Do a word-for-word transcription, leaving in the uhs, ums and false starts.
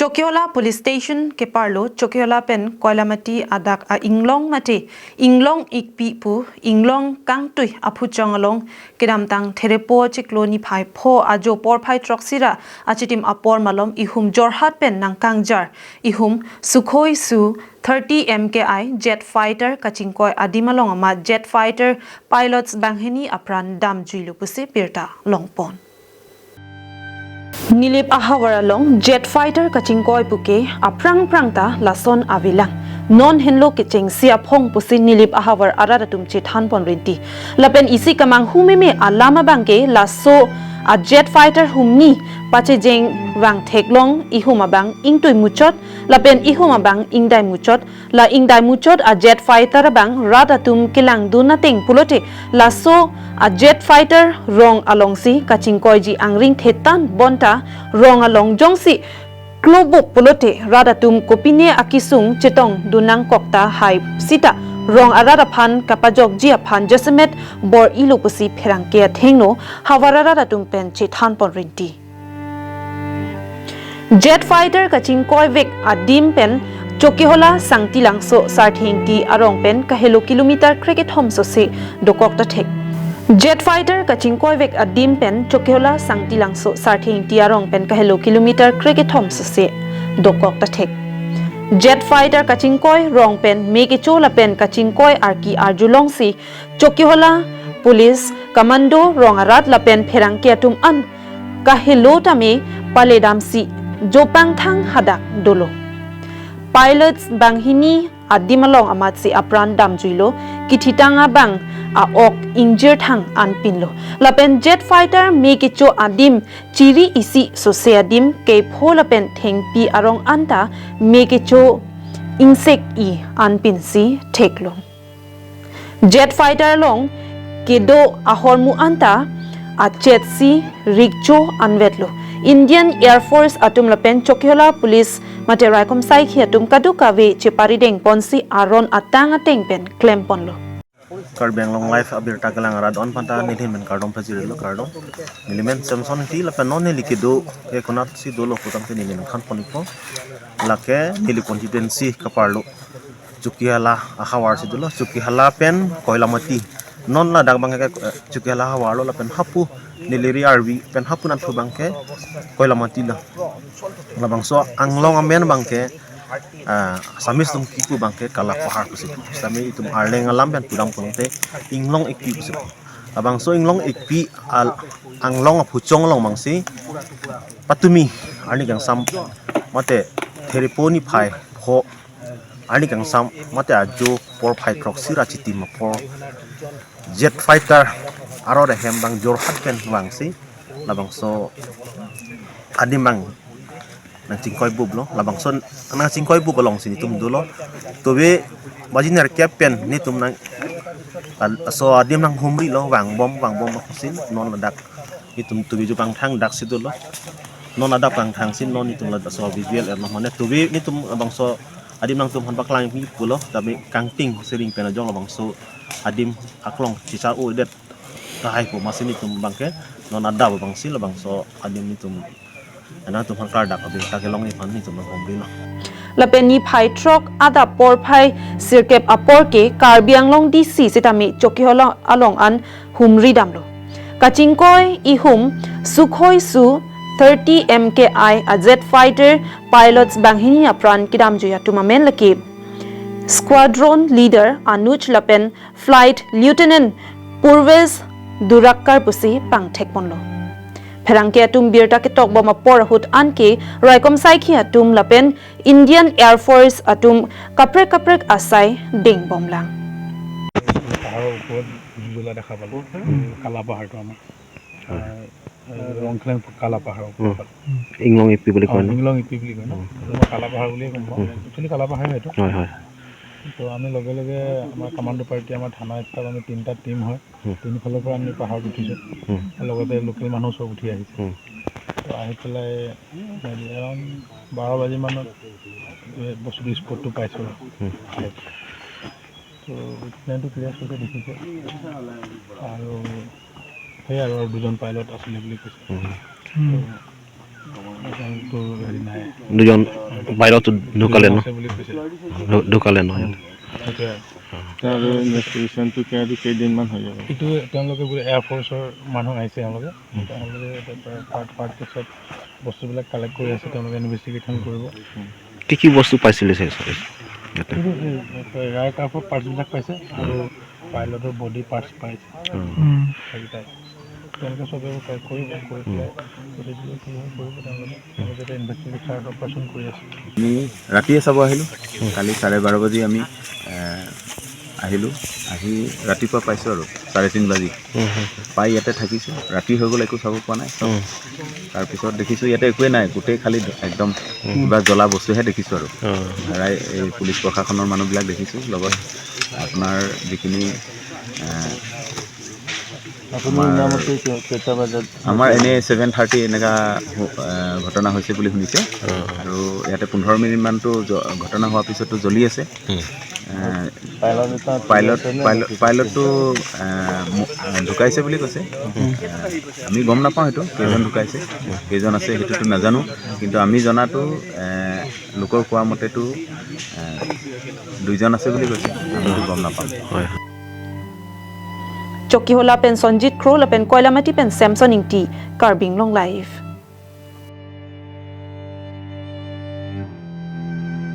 Chokihola Police Station keparlo Chokihola pen Koilamati adak a-inglong mate inglong ikpi pu inglong kangtui aphuchong along kedamtang Therepo chiklo niphai pho ajo porphai throksi ra achitim apor malom ihum Jorhat pen nangkangjar ihum Sukhoi Su thirty M K I jet fighter kachingkoi adim along amat jet fighter pilots banghini apran damjuilo pusi birta longpon. Nilip ahavar along jet fighter kachingkoi puke aphrang phrang ta lason avelang. Non henlo kechengsi aphong pusi Nilip ahavar arat atum chethanpon rinti. Lapen isi kamanghu meme alam abangke laso a jet fighter humni pachejeng vang theklong ihum abang ingtui muchot lapen ihum abang ingdai muchot. La ingdai muchot a jet fighter abang rat atum kelangdun ateng pulote laso a jet fighter rong alongsi kachingkoiji angring thetan bonta rong along jongsi klobuk pulote rat atum kopine akisung chetongdun nangkok tahai sita rong arat aphan kapajokji aphan jasemet bor-ilo pusi pherangke athengno havar arat atum pen chethanpon rinti. Jet fighter kachingkoivek adim pen Chokihola Sangti Langso Sarthe Ingti arong pen kahelo kilometer krekethom sose dokok ta thek. Jet fighter kachingkoivek adim pen Chokihola Sangti Langso Sarthe Ingti arong pen kahelo kilometer krekethom sose dokok ta thek. Jet fighter kachingkoi rong pen me kecho lapen kachingkoi arki arjulongsi Chokihola Police Commando rong arat lapen pherangke atum an kahelo tame paledamsi jopangthang hadak dolo. Pilots banghini adim along amatsi apran damjuilo, kithitang abang a-ok ingjirthang anpinlo. Lapen jet fighter me kecho adim chiri isi sose adim kepho lapen thengpi arong anta me kecho ingsek-i anpinsi theklo. Jet fighter along kedo ahormu anta achetsi rikcho anvetlo. Indian Air Force atum lapen Chokihola Police mate raikom saikhi atum kadokave cheparidengponsi aron atang ateng pen klemponlo. Karbi Anglong Live abirta kelang arat on aphanta nelihin pen kardom pajirlo, kardom. Nelimen Samson Ingti lapen non neli kedo ke konatsi dolo putangte neli nangthanpon-ikpo. Lake neli constituency keparlo Chokihola ahavarsi dolo, Chokihola pen Koilamati. Non ladak abangke, eh, Chokihola ahavarlo lapen hapu neli ri arvi pen hapu nangthu abangke Koilamati lo. Labangso anglong amen abangke, ah, Assamese atum kipu abangke Kalapahar pusi. Sami itum Arleng alam pen pudam pulote inglong ikpi pusi. Labangso inglong ikpi al anglong aphuchong along abangsi patumi arni kangsam mate Therepo niphai pho arni kangsam mate ajo porphai throksi ra achitim apor jet fighter aror ahem abang Jorhat pen vangsi labangso adim abang nangchingkoibuplo, labangso nangchingkoibup alongsi netum dolo. Tobe baji nerkep pen netum nang laso adim nanghumrilo, vangbom vangbom akosi non ladak netum tobe jopangthang daksi dolo. Non adap kangthangsi non netum laso visual erlo mane tobe netum labangso adim nangtumphan paklang pi pulo, tapi kangting siring pen ajok labangso adim aklong chichar-odet tahai pu amatsi netum abangke non adap abangsi labangso adim netum nangtumphan klardak abirta kelongji aphan netum nanghumrilo. Lapen niphai throk adap porphai sirkep apor ke Karbi Anglong D C sitame Chokihola along an humri damlo. Kachingkoi ihum Sukhoi Su thirty M K I a jet fighter pilots banghini apran kedamjui atum amen lake Squadron Leader Anuj lapen Flight Lieutenant Purvesh Durakkar pusi pangthekponlo. Pherangke atum birta ketokbom apor ahut anke raikom saikhi atum lapen Indian Air Force atum kaprek kaprek asai dengbomlang. পাহাৰৰ ওপৰত জুজলা দেখা পালোঁ। কালা পাহাৰটো আমাৰ। হয়। আহ, ৰংখেলেং কালা পাহাৰৰ ওপৰত। উম। ইংলং ইপি বুলি অ, কয় ন? ইংলং ইপি বুলি কয় ন? উম। মই কালা পাহাৰ বুলিয়ে ক'ম। উম। একচুৱেলি কালা পাহাৰে হয়তো। হয়, হয়। তো আমি লগে লগে আমাৰ কমাণ্ডো পাৰ্টি, আমাৰ থানা ষ্টাফ, আমি তিনিটা টিম হয়। উম। তিনিফালৰ পৰা আমি পাহাৰত উঠিছোঁ। উম। লগতে লোকেল মানুহ চব উঠি আহিছে। উম। তো আহি পেলাই এৰাউণ্ড বাৰ বাজি মানত এই বস্তুটো স্পটটো পাইছোঁ। উম। তো প্লেনটো ক্লিয়াৰ কৰিছে দেখিছে। আৰু সেই আৰু, আৰু দুজন পাইলট আছিলে বুলি কৈছে। উম। উম। দুজন পাইলট ঢুকালে ন? ঢু- ঢুকালে ন ইয়াত? সেইটোৱে। তাৰ ইনভেষ্টিগেশ্যনটো কেইদিনমান হৈ যাব? এইটো তেওঁলোকে বোলে এয়াৰফ'ৰ্চৰ মানুহ আহিছে, তেওঁলোকে তেওঁলোকে পাৰ্ট পাৰ্ট পিছত বস্তুবিলাক কালেক্ট কৰি আছে, তেওঁলোকে ইনভেষ্টিগেশ্যন কৰিব। কি কি বস্তু পাইছিলে ছাৰ, ছাৰ ইয়াতে? এইটো এই ৰাইট আফৰ পাৰ্টছবিলাক পাইছে আৰু পাইলটৰ বডি পাৰ্টছ পাইছে। উম। সেইকেইটাই তেওঁলোকে চবে কালেক্ট কৰিব, কৰি পেলাই গোটেইখিনি কি হয় কৰিব তেওঁলোকে। তেওঁলোকে এতিয়া ইনভেষ্টিগেশ্যন অপাৰেশ্যন কৰি আছে। আমি ৰাতিয়ে চাব আহিলোঁ। কালি চাৰে বাৰ বাজি আমি এ, আহিলোঁ। আহি ৰাতিপুৱা পাইছোঁ আৰু চাৰে তিনি বাজি। পাই ইয়াতে থাকিছোঁ। ৰাতি হৈ গ'ল, একো চাব পোৱা নাই। তাৰপিছত দেখিছোঁ ইয়াতে একোৱে নাই, গোটেই খালি একদম কিবা জ্বলা বস্তুহে দেখিছোঁ আৰু। ৰাই এই পুলিচ প্ৰশাসনৰ মানুহবিলাক দেখিছোঁ, লগত আপোনাৰ যিখিনি এ, আমাৰ এনে ছেভেন থাৰ্টি এনেকা ঘটনা হৈছে বুলি শুনিছে। আৰু ইয়াতে পোন্ধৰ মিনিটমানতো ঘটনা হোৱাৰ পিছতো জ্বলি আছে। পাইলট পাইলট পাইলটটো ঢুকাইছে বুলি কৈছে। আমি গম নাপাওঁ সেইটো কেইজন ঢুকাইছে, কেইজন আছে সেইটোতো নাজানো। কিন্তু আমি জনাতো লোকৰ কোৱা মতেতো দুইজন আছে বুলি কৈছে। আমিতো গম নাপাম। হয়। Chokihola pen Sonjit Kro lapen Koilamati pen Samson Ingti, Karbi Anglong Live.